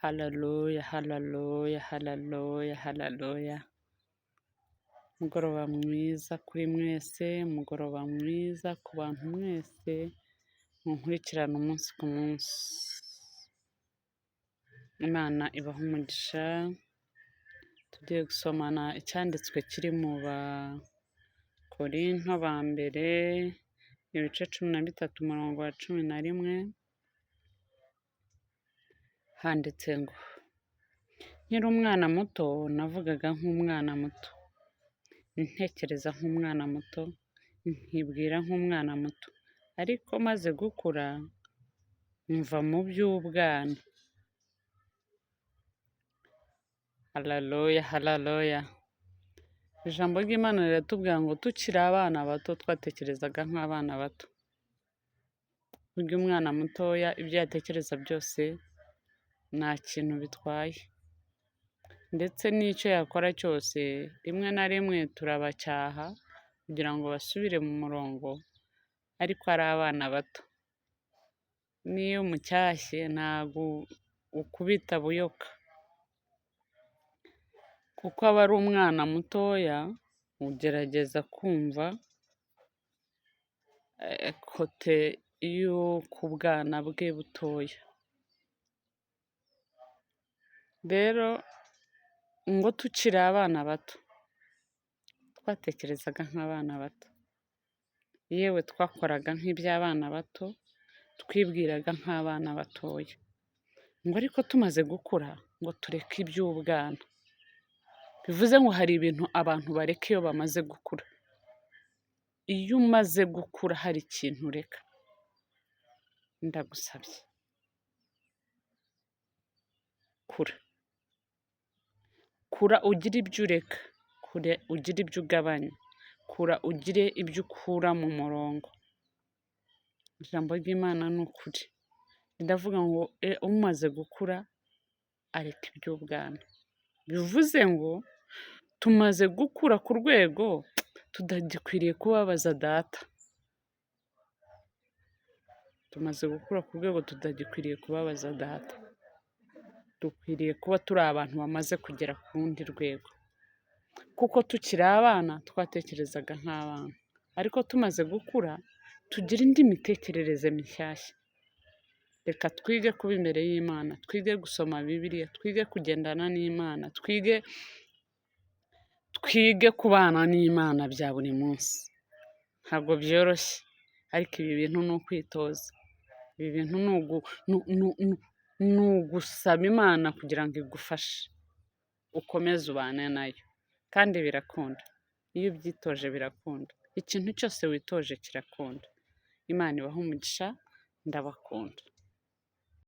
Haleluya, haleluya, haleluya, haleluya. Umugoroba mwiza kuri mwese, umugoroba mwiza ku bantu mwese munkurikirana umunsi ku munsi. Imana ibahe umugisha, tugiye gusomana icyanditswe kiri mu Bakorinto ba mbere, ibice 13 umurongo wa 11, handitse ngo: "Nkiri umwana muto navugaga nk'umwana muto, ntekereza nk'umwana muto, nkibwira nk'umwana muto, ariko maze gukura mva mu by'ubwana." Haleluya, haleluya. Ijambo ry'Imana riratubwira ngo tukiri abana bato twatekerezaga nk'abana bato. Burya umwana mutoya ibyo yatekereza byose nta kintu bitwaye, ndetse n'icyo yakora cyose rimwe na rimwe turabacyaha kugira ngo basubire mu murongo, ariko ari abana bato. N'iyo umucyashye ntabwo ukubita buyoka, kuko aba ari umwana mutoya, ugerageza kumva kote yo ku bwana bwe butoya. Rero ngo tukiri abana bato twatekerezaga nk'abana bato, yewe twakoraga nk'iby'abana bato, twibwiraga nk'abana batoya, ngo ariko tumaze gukura ngo tureke iby'ubwana. Bivuze ngo hari ibintu abantu bareka iyo bamaze gukura. Iyo umaze gukura hari ikintu ureka. Ndagusabye kura, kura ugire ibyo ureka, kura ugire ibyo ugabanya, kura ugire ibyo ukura mu murongo. Ijambo ry'Imana ni ukuri, riravuga ngo umaze gukura areka iby'ubwana. Bivuze ngo tumaze gukura ku rwego tutagikwiriye kubabaza data. Tumaze gukura ku rwego tutagikwiriye kubabaza data. Dukwiriye kuba turi abantu bamaze kugera ku rundi rwego, kuko tukiri abana twatekerezaga nk'abana, ariko tumaze gukura tugira indi mitekerereze mishyashya. Reka twige kuba imbere y'Imana, twige gusoma Bibiliya, twige kugendana n'Imana, twige kubana n'Imana bya buri munsi. Ntabwo byoroshye, ariko ibi bintu ni ukwitoza, ibi bintu ni ugusaba Imana kugira ngo igufashe, ukomeze ubane nayo, kandi birakunda. Iyo ubyitoje birakunda, ikintu cyose witoje kirakunda. Imana ibahe umugisha, ndabakunda.